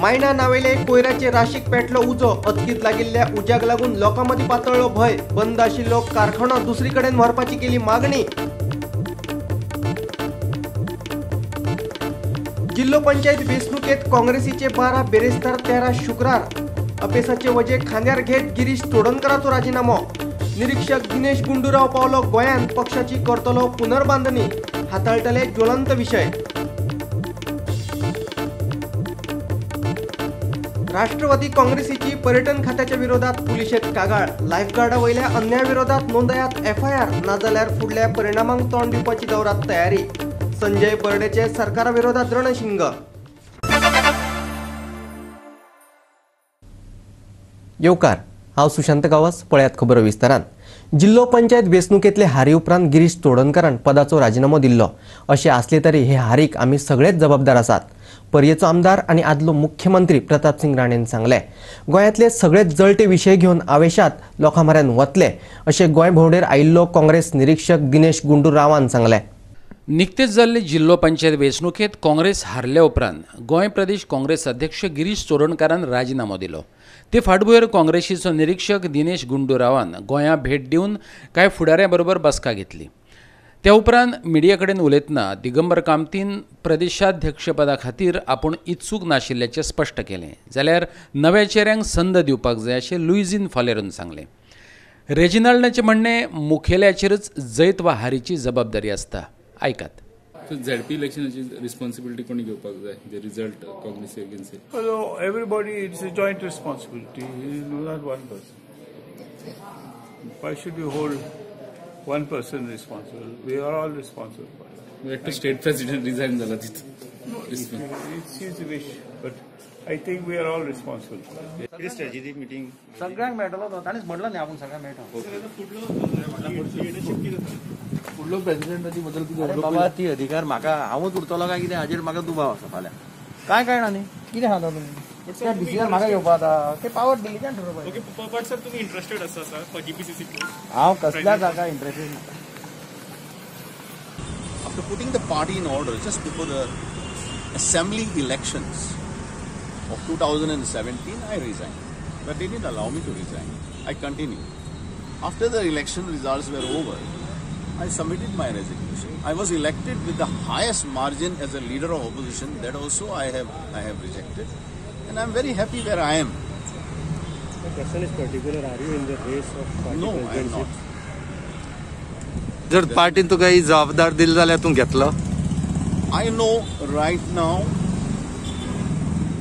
मायणा नावेले कोयराचे राशीक पेटलो उजो. अचकीत लागिल्ल्या उज्याक लागून लोकां मदीं पातळ्ळो भंय. बंद आशिल्लो कारखानो दुसरी कडेन व्हरपाची केली मागणी. जिल्हो पंचायत वेंचणुकेत काँग्रेसीचे 12 बेरेस्तार 13 शुक्रार. अपेसाचे वजे खांद्यार घेत गिरीश चोडणकराचो राजिनामो. निरीक्षक दिनेश गुंडूराव पावलो गोंयांत, पक्षाची करतलो पुनर्बांदणी, हाताळटले ज्वलंत विशय. राष्ट्रवादी काँग्रेसीची पर्यटन खात्याच्या विरोधात पुलिशेत कागाळ. लायफगार्डा वयल्या अन्याय विरोधात नोंदयात एफआयआर, नाजाल्यार फुडल्या परिणामांक तोंड दिवपाची दवरात तयारी. संजय बर्डेचे सरकारा विरोधात रणशिंग. येवकार, हांव सुशांत गांवस. पळयात खबरो विस्तारान. जिल्हो पंचायत वेंचणुकेंतले हारी उपरांत गिरीश चोडणकरान पदाचो राजिनामो दिल्लो. अशें आसलें तरी हे हारीक आमी सगळेच जबाबदार आसात, पर्येचो आमदार आनी आदलो मुख्यमंत्री प्रतापसिंग राणेन सांगलें. गोंयांतले सगळेच जळटे विशय घेवन आवेशात लोकां म्हऱ्यान वतले अशें गोंय भोंवडेर आयिल्लो काँग्रेस निरीक्षक दिनेश गुंडूरावान सांगलें. निकतेच जाल्ले जिल्हो पंचायत वेंचणुकेंत काँग्रेस हारल्या उपरांत गोंय प्रदेश काँग्रेस अध्यक्ष गिरीश चोडणकारान राजिनामो दिलो. ते फाटभुंयेर काँग्रेसीचो निरीक्षक दिनेश गुंडूरावान गोंया भेट दिवन कांय फुडाऱ्यां बरोबर बसका घेतली. त्या उपरांत मिडिया कडेन उलयतना दिगंबर कामतीन प्रदेशाध्यक्षपदा खातीर आपूण इत्सूक नाशिल्ल्याचें स्पश्ट केलें. जाल्यार नव्या चेऱ्यांक संद दिवपाक जाय अशें लुईझीन फालेरोन सांगलें. रेजिनाल्डाचें म्हणणें मुखेल्याचेरच जैत वा हारीची जबाबदारी आसता. आयकात. झेडपी इलेक्शनाची रिस्पॉन्सिबिलिटी कोणी घेवपाक जाय? The result Congress against. Everybody, it's a joint responsibility, not one person. Why should you hold one person responsible? We are all responsible for it. State president resign जाला तितून. It's his wish, but I think we are all responsible for it. कितें strategy meeting सगळ्यांक मेळटलो तो, ताणेंच म्हणलो न्ही आपूण सगळ्यांक मेळटलो. फुडलो प्रेसिडेंटाची बदल कितें? बाबा ती अधिकार म्हाका, हांवूच उरतलो काय कितें हाजेर म्हाका दुबाव आसा. फाल्यां काय कळना न्ही कितें सांगता तुमी. त्या डिसिजन म्हाका घेवपा आतां ते पावर डिलिजन ठरोवपाचें. बट सर तुमी इंट्रस्टेड आसा सर फॉर जीपीसीसी पोस्ट? हांव कसल्या जागा इंट्रस्टेड ना. After putting the party in order just before the assembly elections of 2017, I resigned. But they didn't allow me to resign. I continued. After the election results were over, I submitted my resignation. I was elected with the highest margin as a leader of opposition. That also I have rejected. And I'm very happy where I am. The question is particular, are you in the race of party No, I am not. जर पार्टीन तुका ही जबाबदार दिली जाल्यार तूं घेतलो? I know right now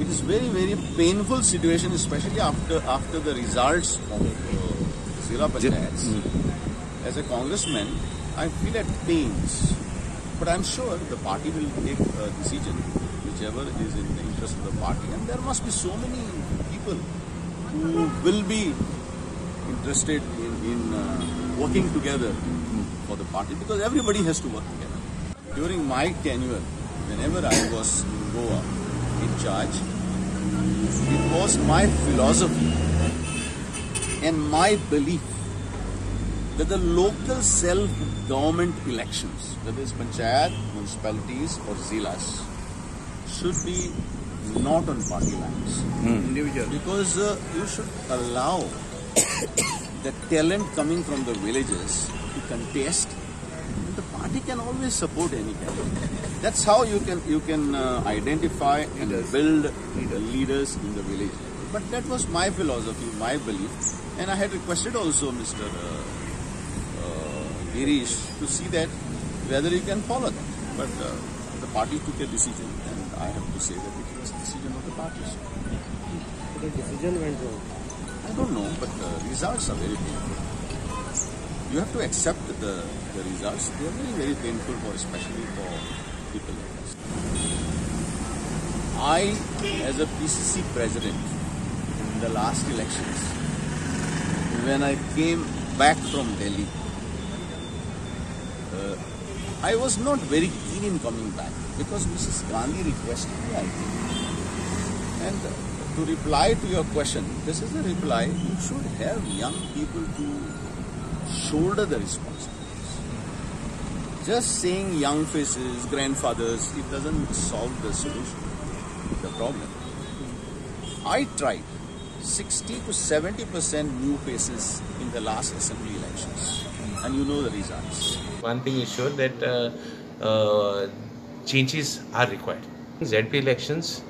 it is very, very painful situation, especially after the results of Zilla Panchayats. As a congressman, I feel at pains, but I'm sure the party will take a decision, whichever is in the interest of the party. And there must be so many people who will be interested in working together for the party, because everybody has to work together. During my tenure, whenever I was in Goa in charge, it was my philosophy and my belief that the local self-government elections, whether it's panchayat, municipalities or zilas, should be not on party lines. Individual. Because you should allow the talent coming from the villages to contest, and the party can always support any candidate. That's how you can identify and build leaders in the village. But that was my philosophy, my belief, and I had requested also Mr. Girish to see that whether you can follow that. But the party took a decision, and I have to say that it was the decision of the party. So the decision went wrong? I don't know, but the results are very painful. You have to accept the results. They are very, very painful, for especially for people like us. I, as a PCC president in the last elections, when I came back from Delhi, I was not very keen in coming back because Mrs. Gandhi requested me, I think. And to reply to your question, this is a reply. You should have young people to shoulder the responsibilities. Just saying young faces, grandfathers, it doesn't solve the solution, the problem. I tried 60 to 70% new faces in the last assembly elections, and you know the results. One thing is sure that changes are required. ZP elections,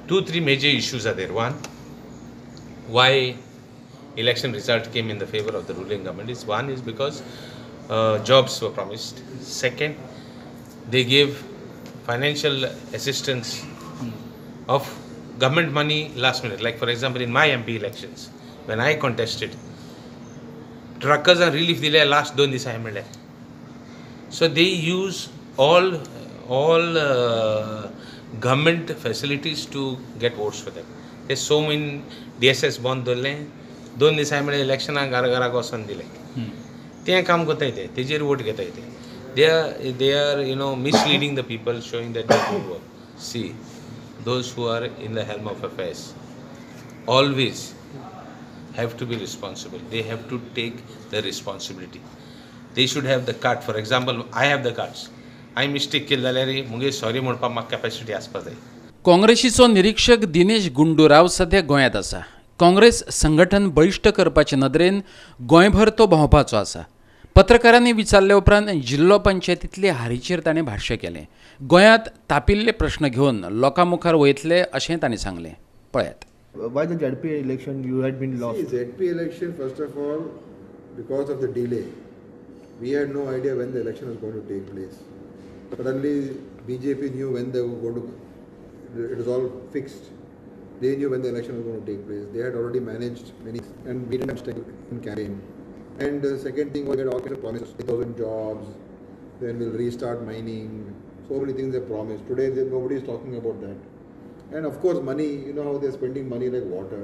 2-3 major issues are there. One, why election result came in the favor of the ruling government is, one is because jobs were promised. Second, they gave financial assistance of government money last minute. Like for example, in my MP elections, when I contested, truckers are relief dile last 2 दिसां मेळ्ळे. So they use all government facilities to get votes for them. ते 6 म्हयने DSS बंद दवरलें, 2 दिसां मेळ्ळे इलेक्शनाक घरा घराक वचोन दिलें. तें काम करताय ते, तेजेर वोट घेताय ते. They are you know misleading the people, showing that they good work. See, those who are in the helm of affairs always have to be responsible. They have to take the responsibility. They should have the card. For example, I have the cards. I mistake केली जाल्यार मुगे sorry म्हणपाक म्हाका capacity आसपा जाय. काँग्रेसीचो निरीक्षक दिनेश गुंडूराव सध्या गोंयांत आसा. काँग्रेस संघटन बळिश्ट करपाचे नदरेन गोंयभर तो भोंवपाचो आसा. पत्रकारांनी विचारले उपरांत जिल्लो पंचायतींतले हारीचेर ताणें भाश्य केलें. गोंयांत तापिल्ले प्रश्न घेवन लोकां मुखार वयतले अशें ताणें सांगलें. पळयात. Why the ZP election you had been lost? See, ZP election, first of all, because of the delay, we had no idea when the election was going to take place. Suddenly, BJP knew when they were going to, it was all fixed. They knew when the election was going to take place. They had already managed many, and we didn't have in campaign. And the second thing was they had all kinds of promises, 8,000 jobs, then we'll restart mining. So many things they promised. Today, nobody is talking about that. And of course, money, you know how they're spending money like water.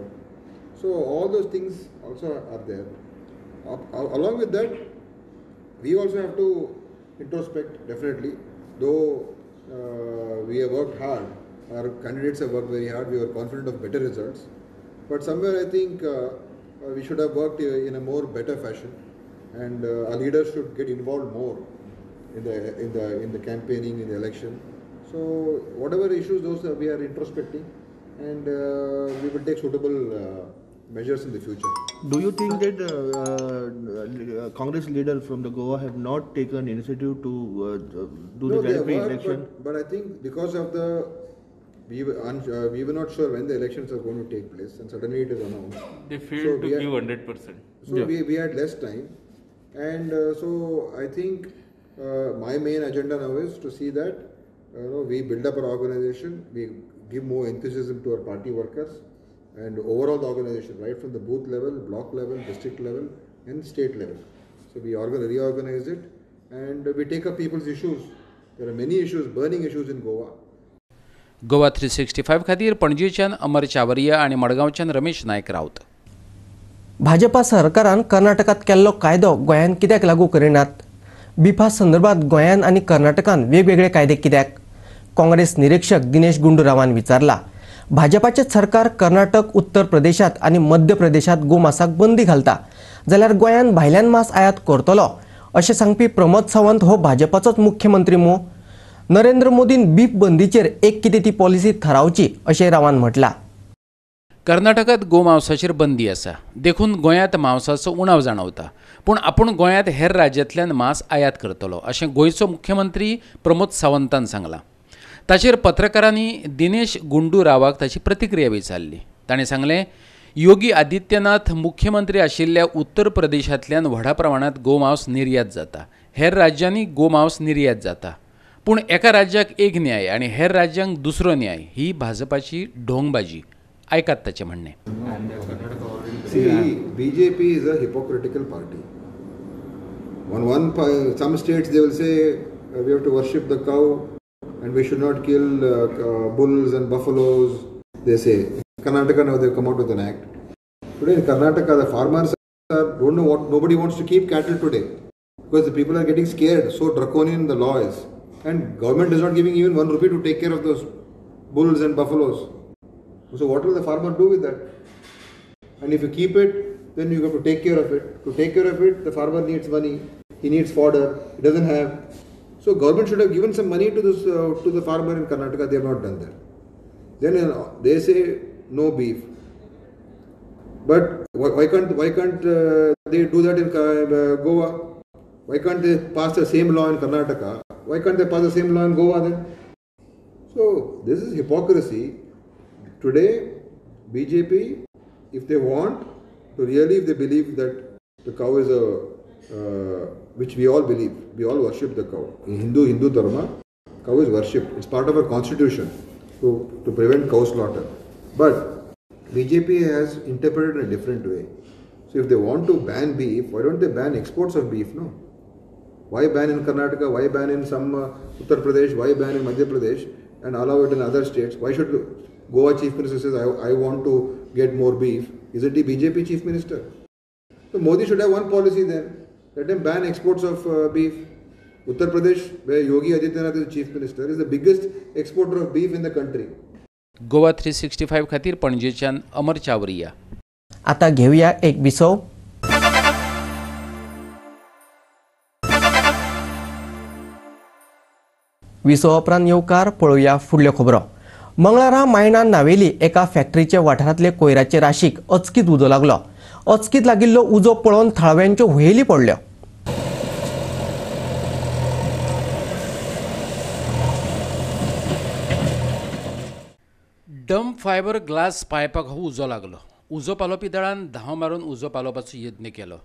So all those things also are there. Along with that, we also have to introspect, definitely. Though we have worked hard, our candidates have worked very hard, we were confident of better results. But somewhere I think we should have worked in a more better fashion, and our leaders should get involved more in the campaigning, in the election. So whatever issues those we are introspecting, and we will take suitable measures in the future. Do you think that Congress leader from the Goa have not taken initiative to do the ZP election? But I think because of the we were not sure when the elections are going to take place, and suddenly it is announced. They failed to give 100%. So yeah. we had less time, and so I think my main agenda now is to see that we build up our organization, we give more enthusiasm to our party workers, and overall the organization, right from the booth level, block level, district level, and state level. So we reorganize it, and we take up people's issues. There are many issues, burning issues in Goa. Goa 365 खातीर पणजेच्यान अमर चावरिया आनी मडगांवच्यान रमेश नायक राऊत. भाजपा सरकारान कर्नाटकात केल्लो कायदो गोंयांत कित्याक लागू करिनात? बिफा संदर्भात गोंयांत आनी कर्नाटकान वेगवेगळे कायदे कित्याक? काँग्रेस निरीक्षक दिनेश गुंडूरावान विचारला. भाजपाचें सरकार कर्नाटक, उत्तर प्रदेशात आनी मध्य प्रदेशात गोमासाक बंदी घालता जाल्यार गोंयांत भायल्यान मांस आयात करतलो अशें सांगपी प्रमोद सावंत हो भाजपाचोच मुख्यमंत्री मू? नरेंद्र मोदीन बीफ बंदीचेर एक कितें ती पॉलिसी थारावची अशें रावान म्हटलां. कर्नाटकात गोमांसाचेर बंदी आसा देखून गोंयांत मांसाचो उणाव जाणवता, पूण आपूण गोंयांत हेर राज्यांतल्यान मांस आयात करतलो अशें गोंयचो मुख्यमंत्री प्रमोद सावंतान सांगलां. ताचेर पत्रकारांनी दिनेश गुंडू रावाक ताची प्रतिक्रिया विचारली. ताणें सांगलें, योगी आदित्यनाथ मुख्यमंत्री आशिल्ल्या उत्तर प्रदेशांतल्यान व्हडा प्रमाणांत गोमांस निर्यात जाता, हेर राज्यांनी गोमांस निर्यात जाता, पूण एका राज्याक एक न्याय आनी हेर राज्यांक दुसरो न्याय ही भाजपाची ढोंगबाजी. आयकात ताचें म्हणणें. See, BJP is a hypocritical party. On one, some states they will say we have to worship the cow and we should not kill bulls and buffaloes. They say. Karnataka now they have come out with an act. Today in Karnataka the farmers don't know what, nobody wants to keep cattle today because the people are getting scared. So draconian the law is, and government is not giving even 1 rupee to take care of those bulls and buffaloes. So what will the farmer do with that? And if you keep it, then you have to take care of it. To take care of it, the farmer needs money. He needs fodder. He doesn't have. So government should have given some money to this to the farmer in Karnataka. They have not done that. Then they say no beef. But why can't they do that in Goa? Why can't they pass the same law in Karnataka? Why can't they pass the same law in Goa then? So this is hypocrisy. Today, BJP, if they want to really, if they believe that the cow is a, which we all believe, we all worship the cow. In Hindu Dharma, cow is worshipped. It's part of our constitution to prevent cow slaughter. But BJP has interpreted in a different way. So if they want to ban beef, why don't they ban exports of beef? No. Why ban in Karnataka? Why ban in some Uttar Pradesh? Why ban in Madhya Pradesh and allow it in other states? Why should Goa Chief Minister says, I want to get more beef? Isn't he BJP Chief Minister? So Modi should have one policy then. Let him ban exports of beef. Uttar Pradesh, where Yogi Adityanath is Chief Minister, is the biggest exporter of beef in the country. Goa 365 खातीर पणजेच्यान अमर चावरिया. आता घेऊया एक विसव. विसवा उपरांत येवकार पळोवया फुडल्यो खबरो. मंगळारा मायणा नावेली एका फॅक्टरीच्या वाठारांतले कोयराचे राशीक अचकीत उजो लागलो. अचकीत लागिल्लो उजो पळोवन थळाव्यांच्यो हुयेली पडल्यो. डंप फायबर ग्लास पायपाक हो उजो लागलो. उजो पालोवपी दळान धांव मारून उजो पालोवपाचो यत्न केलो.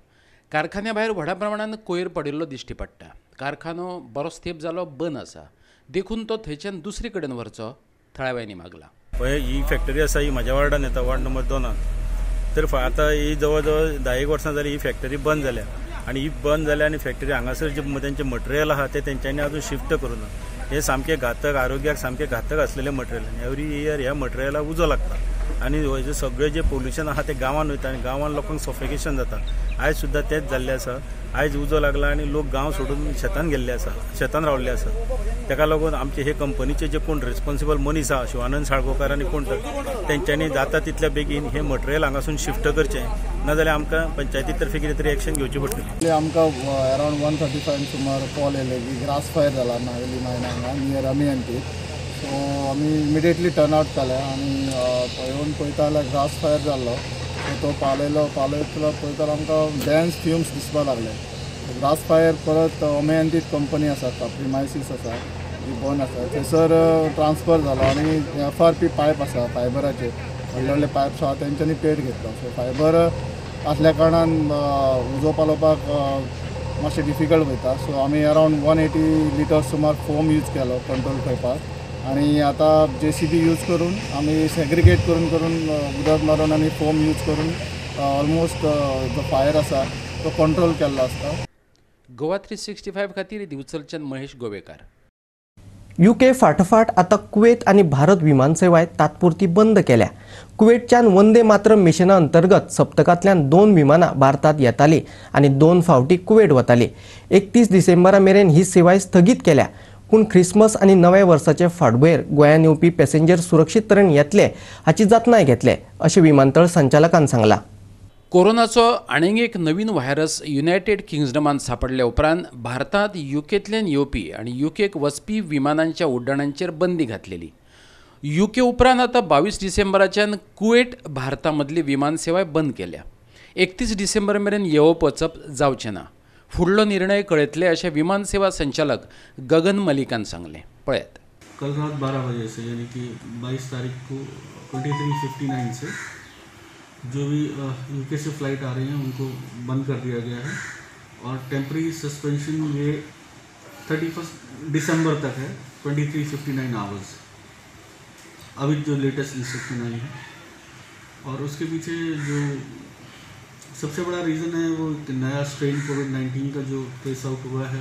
कारखान्या भायर व्हडा प्रमाणान कोयर पडिल्लो दिश्टी पडटा. कारखानो बरोच तेंप जालो बंद आसा, देखून तो थंयच्यान दुसरे कडेन व्हरचो थळाव्यांनी मागला. पळय ही फॅक्टरी आसा ही म्हज्या वार्डान येता, वार्ड नंबर 2. तर आतां ही जवळ जवळ 10 वर्सां जाली ही फॅक्टरी बंद जाल्या आनी ही बंद जाल्या आनी फॅक्टरी हांगासर जे तेंचें मटेरियल आहा तें तेंच्यांनी आजून शिफ्ट करूं ना. हे सामकें घातक, आरोग्याक सामकें घातक आसलेलें मटेरियल. एवरी इयर ह्या मटेरियलाक उजो लागता आनी हेजें सगळें जें पोल्युशन आहा तें गांवान वयता आनी गांवान लोकांक सफोकेशन जाता. आयज सुद्दां तेंच जाल्लें आसा. आयज उजो लागला आनी लोक गांव सोडून शेतान गेल्ले आसा, शेतान रावल्ले आसा. ताका लागून आमचे हे कंपनीचे जे कोण रिस्पॉन्सिबल मनीस आहा, शिवानंद साळगांवकार आनी कोण तर, तेंच्यांनी जाता तितल्या बेगीन हे मटेरियल हांगासून शिफ्ट करचें, नाजाल्यार आमकां पंचायती तर्फे कितें तरी एक्शन घेवची पडटली. आमकां अरावंड 1:35 सुमार कॉल येयले की ग्रास फायर जाला नावेली मायना हांगा नियर अमियंती. सो आमी इमिडिएटली टर्न आवट जाले आनी येवन पळयता जाल्यार ग्रास फायर जाल्लो. सो तो पालयलो, पालयतलो पळयता जाल्यार आमकां डॅन्स फ्युम्स दिसपाक लागले. ग्रास फायर परत अमेयंतीत कंपनी आसा, प्रिमायसीस आसा जी बंद आसा, थंयसर ट्रान्सफर जालो आनी FRP pipe आसा, फायबराचे व्हडले व्हडले पायप्स आसा, तेंच्यांनी पेट घेतलो. सो फायबर आसल्या कारणान उजो पालोवपाक मातशें डिफिकल्ट वयता. सो आमी अरावंड 180 लिटर्स सुमार फोम यूज केलो कंट्रोल करपाक आनी आतां JCB use करून आमी सेग्रिगेट करून करून उदक मारून आनी फोम यूज करून ऑलमोस्ट जो फायर आसा तो कंट्रोल केल्लो आसता. गोवा 365 खातीर दिवचलच्यान महेश गोवेकार. युके फाटोफाट आतां कुवेत आनी भारत विमानसेवाय तात्पुरती बंद केल्या. कुवेतच्यान वंदे मातरम मिशना अंतर्गत सप्तकांतल्यान 2 विमानां भारतांत येतालीं आनी 2 फावटी कुवेत वतालीं. 31 डिसेंबरा मेरेन ही सेवाय स्थगीत केल्या. पूण ख्रिसमस आनी नव्या वर्साचे फाटभुंयेर गोंयांत येवपी पॅसेंजर सुरक्षीत तरेन येतले हाची जतनाय घेतले अशें विमानतळ संचालकान सांगलां. कोरोनाचो आनीक एक नवीन व्हायरस युनायटेड किंगडमांत सांपडल्या उपरांत भारतांत युकेंतल्यान येवपी आनी युकेक वचपी विमानांच्या उड्डाणांचेर बंदी घातलेली. युके उपरांत आतां 22 डिसेंबराच्यान कुवेट भारता मदली विमान सेवाय बंद केल्या. 31 डिसेंबर मेरेन येवप वचप जावचें ना. फुडलो निर्णय कळयतले अशें विमान सेवा संचालक गगन मलिकान सांगलें. पळयात. कल रात 12 बजे से यानी कि 22 तारीख को 23:59 से जो भी यूके से फ़्लाइट आ रही हैं उनको बंद कर दिया गया है और टेम्प्रेरी सस्पेंशन ये 31 दिसंबर तक है, 23:59 आवर्स अभी जो लेटेस्ट इंस्ट्रक्शन आई है। और उसके पीछे जो सबसे बड़ा रीज़न है वो एक नया स्ट्रेन कोविड-19 का जो ट्रेस आउट हुआ है,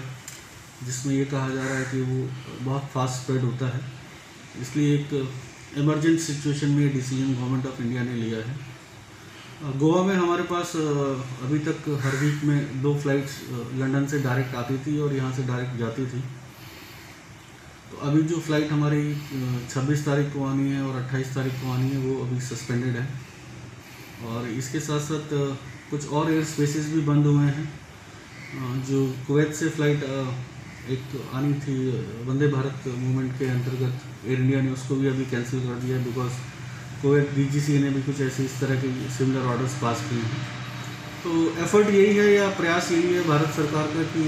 जिसमें ये कहा जा रहा है कि वो बहुत फास्ट स्प्रेड होता है, इसलिए एक इमरजेंसी सिचुएशन में ये डिसीजन गवर्नमेंट ऑफ इंडिया ने लिया है। गोवा में हमारे पास अभी तक हर वीक में 2 फ्लाइट्स लंदन से डायरेक्ट आती थी और यहाँ से डायरेक्ट जाती थी। तो अभी जो फ़्लाइट हमारी 26 तारीख को आनी है और 28 तारीख को आनी है वो अभी सस्पेंडेड है। और इसके साथ साथ कुछ और एयर स्पेसेस भी बंद हुए हैं। जो कुवैत से फ़्लाइट एक आनी थी वंदे भारत मूवमेंट के अंतर्गत एयर इंडिया ने उसको भी अभी कैंसिल कर दिया है, because कुवैत DGCA ने भी कुछ ऐसे इस तरह के सिमिलर ऑर्डर्स पास किए हैं। तो एफर्ट यही है या प्रयास यही है भारत सरकार का कि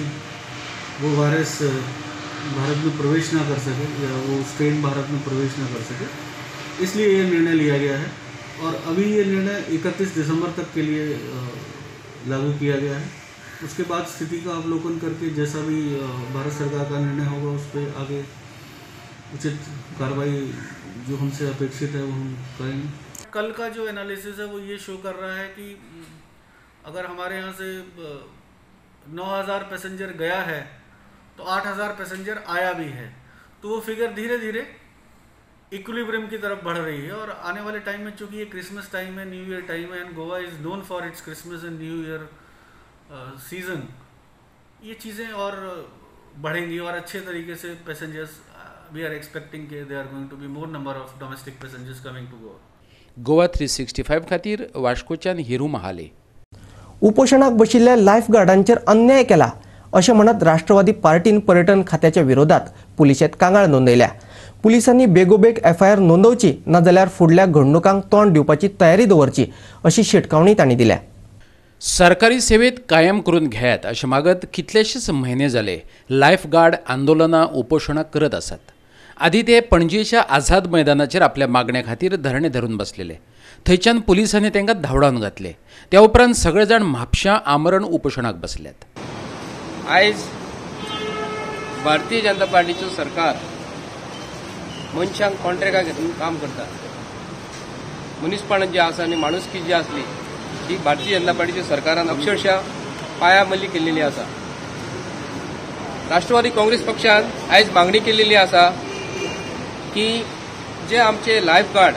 वो वायरस भारत में प्रवेश ना कर सके या वो स्ट्रेन भारत में प्रवेश ना कर सके, इसलिए ये निर्णय लिया गया है। और अभी ये निर्णय 31 दिसंबर तक के लिए लागू किया गया है। उसके बाद स्थिति का अवलोकन करके जैसा भी भारत सरकार का निर्णय होगा उस पर आगे उचित कार्रवाई जो हमसे अपेक्षित है वो हम करेंगे। कल का जो एनालिसिस है वो ये शो कर रहा है कि अगर हमारे यहाँ से 9,000 पैसेंजर गया है तो 8,000 पैसेंजर आया भी है, तो वो फिगर धीरे धीरे इक्विलिब्रियम की तरफ बढ़ रही है। और आने वाले टाइम में चूँकि ये क्रिसमस टाइम है, न्यू ईयर टाइम है, and Goa is known for its Christmas and new year season, ये चीज़ें और बढ़ेंगी और अच्छे तरीके से पैसेंजर्स we are expecting के they are going to be more number of domestic passengers coming to Goa. Goa 365 खातीर वास्कोच्यान हिरू महाले. उपोशणाक बशिल्ल्या लायफ गार्डांचेर अन्याय केला अशें म्हणत राष्ट्रवादी पार्टीन पर्यटन खात्याच्या विरोधात पुलिशेंत कागाळ नोंदयल्या. पुलिसांनी बेगोबेग एफआयआर नोंदवची नाजाल्यार फुडल्या घडणुकांक तोंड दिवपाची तयारी दवरची अशी शिटकावणी तांणी दिल्या. सरकारी सेवेत कायम करून घेयात अशें मागत कितलेशेच म्हयने जाले लायफ गार्ड आंदोलनां उपोशणां करत आसात. आदी ते पणजेच्या आझाद मैदानाचेर आपल्या मागण्या खातीर धरणे धरून बसलेले. थंयच्यान पुलिसांनी तांकां धांवडावन घातले. त्या उपरांत सगळे जाण म्हापशां आमरण उपोशणाक बसल्यात. आयज भारतीय जनता पार्टीचो सरकार मनशांक कॉन्ट्रॅक्टाक घेवन काम करता. मनीसपण जें आसा आनी माणुसकी जी आसली ही भारतीय जनता पार्टीच्या सरकारान अक्षरशः पायामल्ली केल्लेली आसा. राष्ट्रवादी काँग्रेस पक्षान आयज मागणी केल्लेली आसा की जे आमचे लायफ गार्ड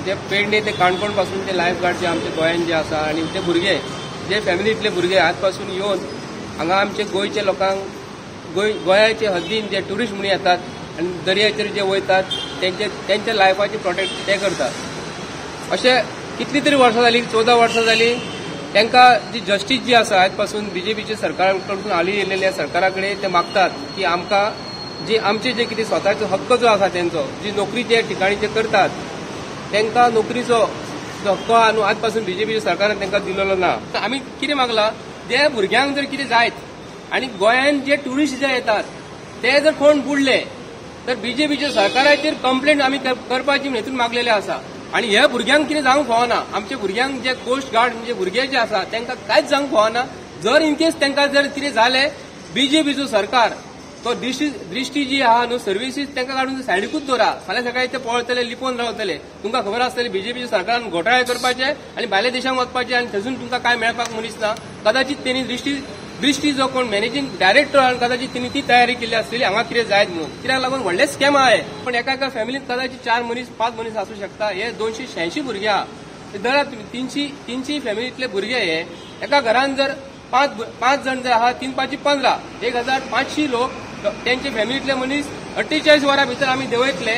जे पेडणे ते काणकोण पासून ते लायफ गार्ड जे आमचे गोंयान जे आसा आनी ते भुरगे जे फॅमिलींतले भुरगे आज पासून येवन हांगा आमचे गोंयच्या लोकांक गोंयाचे हद्दीन जे ट्युरिस्ट म्हणून येतात आनी दर्याचेर जे वयतात तेंचे तेंच्या लायफाची प्रोटेक्ट ते करतात. अशें कितली तरी वर्सां जाली, 14 वर्सां जाली तांकां जी जस्टीस जी आसा आयज पासून बीजेपीच्या सरकारा कडसून हाली येयलेल्या सरकारा कडेन ते मागतात की आमकां जी आमचे जे कितें स्वताचो हक्क जो आसा तेंचो जी नोकरी जे ठिकाणी जे करतात तांकां नोकरीचो जो हक्क आहा न्हू आज पासून बीजेपीच्या सरकारान तांकां दिलेलो ना. आमी कितें मागला, जे भुरग्यांक जर कितें जायत आनी गोंयान जे ट्युरिस्ट जे येतात ते जर कोण बुडले तर बीजेपीच्या सरकाराचेर कंप्लेंट आमी करपाची हेतून मागलेले आसा. आनी ह्या भुरग्यांक कितें जावंक फावना, आमच्या भुरग्यांक जे कोस्ट गार्ड म्हणजे भुरगे जे आसा तांकां कांयच जावंक फावना. जर इनकेस तांकां जर कितें जालें बीजेपीचो सरकार तो दृष्टी जी आहा न्हू सर्विसीस तांकां काडून सायडीकूच दवरा. फाल्यां सकाळी ते पळतले लिपोवन रावतले. तुमकां खबर आसतली बीजेपीच्या सरकारान घोटाळे करपाचे आनी भायल्या देशांक वचपाचे आनी थंयसून तुमकां कांय मेळपाक मनीस ना. कदाचित तेणी दृष्टी जो कोण मॅनेजींग डायरेक्टर कदाचित तेणी ती तयारी केल्ली आसतली हांगा कितें जायत म्हणून. कित्याक लागून व्हडले स्कॅम आहाय पण एका एका फॅमिलींत कदाचित 4 मनीस 5 मनीस आसूं शकता. हे 286 भुरगे आहा धरात तुमी 300 फॅमिलींतले भुरगे हे एका घरान जर 5 जण जर आहा 3 5 15 1500 लोक त्यांचे फॅमिलींतले मनीस 48 वरां भितर आमी देंवयतले.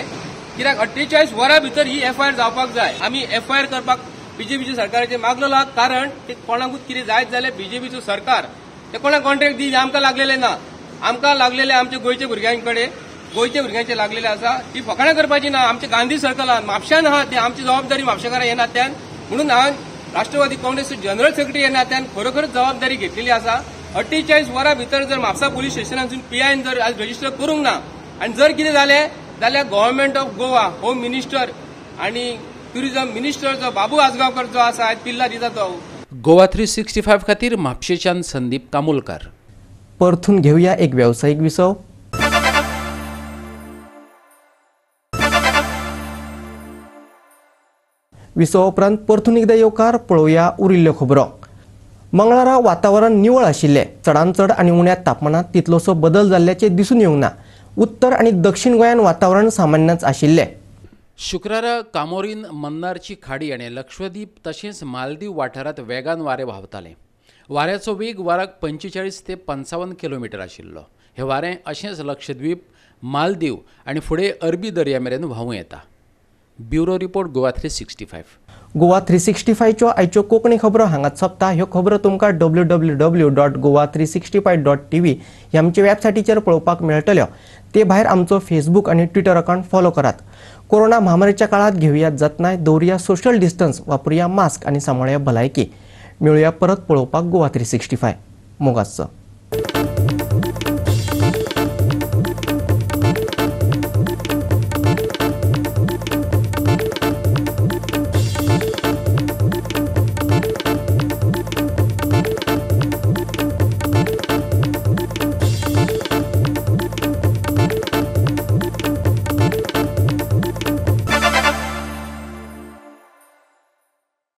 कित्याक 48 वरां भितर ही एफआयआर जावपाक जाय. आमी एफआयआर करपाक बीजेपीच्या सरकाराचेर मागलेलो कारण ते कोणाकूच कितें जायत जाल्यार बीजेपीचो सरकार ते कोणाक कॉन्ट्रॅक्ट दी आमकां लागलेले ना. आमकां लागलेले आमच्या गोंयच्या भुरग्यां कडेन गोंयच्या भुरग्यांचे लागलेले आसा. ती फकाणां करपाची ना. आमचे गांधी सर्कलान म्हापश्यान आहा ते आमची जबाबदारी म्हापशेकारां ह्या नात्यान म्हणून हांवें राष्ट्रवादी काँग्रेस जनरल सेक्रेटरी ह्या नात्यान खरोखरच जबाबदारी घेतलेली आसा. 48 वरां भितर जर म्हापसा पुलीस स्टेशनासून पीआयन जर आज रजिस्टर करूंक ना आनी जर कितें जालें जाल्यार government of Goa home minister आनी ट्युरिझम मिनिस्टर जो बाबू आजगांवकर जो आसा आयज पिल्ला दिता तो. गोवा 365 खातीर म्हापशेच्यान संदीप कामुलकार. परतून घेवया एक व्यावसायिक विसव. विसवा उपरांत परतून एकदा येवकार. पळोवया उरिल्ल्यो खबरो. मंगळारा वातावरण निवळ आशिल्लें. चडांत चड आनी उण्या तापमानांत तितलोसो बदल जाल्ल्याचें दिसून येवंक ना. उत्तर आनी दक्षिण गोंयांत वातावरण सामान्यच आशिल्लें. शुक्रारा कामोरीन मन्नारची खाडी आनी लक्षद्वीप तशेंच मालदीव वाठारांत वेगान वारें व्हांवतालें. वाऱ्याचो वेग वराक 45 ते 55 किलोमिटर आशिल्लो. हें वारें अशेंच लक्षद्वीप, मालदीव आनी फुडें अरबी दर्या मेरेन व्हांवूं येता. Bureau report, Goa 365. Goa 365च्यो आयच्यो कोंकणी खबरो हांगाच सोंपता. ह्यो खबरो तुमकां www.goa365.tv ह्या आमच्या वेबसायटीचेर पळोवपाक मेळटल्यो. ते भायर आमचो फेसबूक आनी ट्विटर अकावंट फॉलो करात. कोरोना म्हामारीच्या काळात घेवया जतनाय, दवरुया सोशल डिस्टन्स, वापरुया मास्क आनी सांबाळया भलायकी. मेळुया परत पळोवपाक गोवा 365. मोगाचो.